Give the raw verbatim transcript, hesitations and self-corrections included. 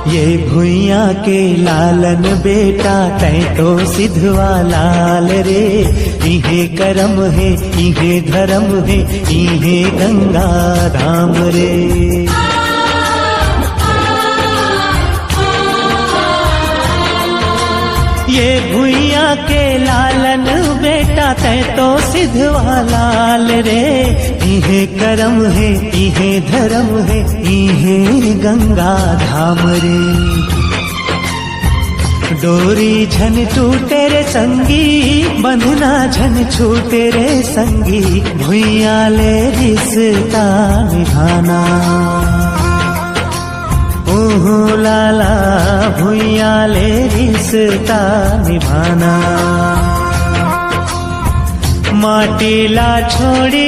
ये भुइयां के लालन बेटा, तैं तो सिधवा लाल रे। इहे करम हे, इहे धरम हे, इहे गंगा धाम रे। ये भुइयां के लालन बेटा, तैं तो सिधवा लाल रे। इहे करम हे, इहे धरम हे, इहे गंगा धाम रे। डोरी झन टूटे रे संगी, बंधना झन छूटे रे संगी, भुइयां ले रिश्ता निभाना। ओहो लाला, भुइयां ले रिश्ता निभाना। माटी ला छोड़ी